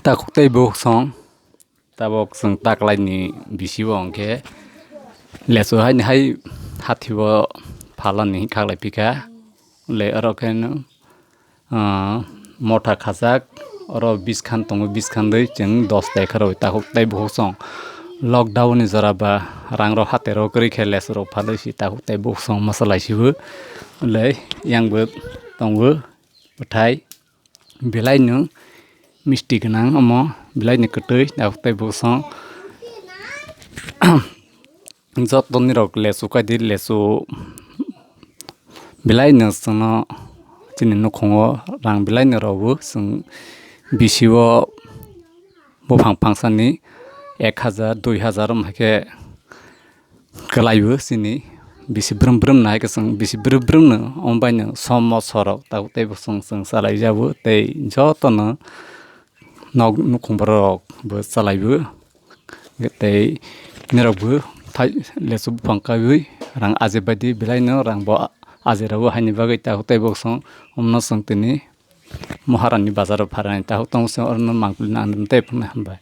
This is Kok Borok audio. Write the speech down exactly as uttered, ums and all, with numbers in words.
Takhuk tei bukhuk song, tabok chwng taklaini bisi o hwnkhe lesu haini hai hathi o phalani khaklai phikha, le oro khe no, ah, motha khajak, oro biskhan tongo, biskhan dui chwng dos tai kharwi takhuk tei bukhuk song. Lockdown ni jora ba rang rok hatero kwrwi khe lesu rok phalwi si takhuk tei bukhuk song masa lai si bo, le yang bo tongo bwthai. Belai no misti gwnang omo, belai ni kwtwi tabuk tei bwsong. Joto ni rok lesu kai di, lesu belai no chwngno chini nukhungo rang belai no rw o, chwng bisi o buphang phangsani ek hajar, dui hajar wng khe kwlaibo chini bisi brum brum no hai khe chwng bisi brum brum no omo bai no som moso rok tabuk tei bo chwng chwng chalai jabo tei joto no nok nukhung borok rok bo chalaibo tei norok bo thai lesu buphang kaiwi rang aje bai di belai no rang bo aje rw o haini bagwi tabuk tei bo chwng omo no chwng tini Moharani bazar o pharani tabuk tong chwng oro no mangpili nang tei phunai hambai.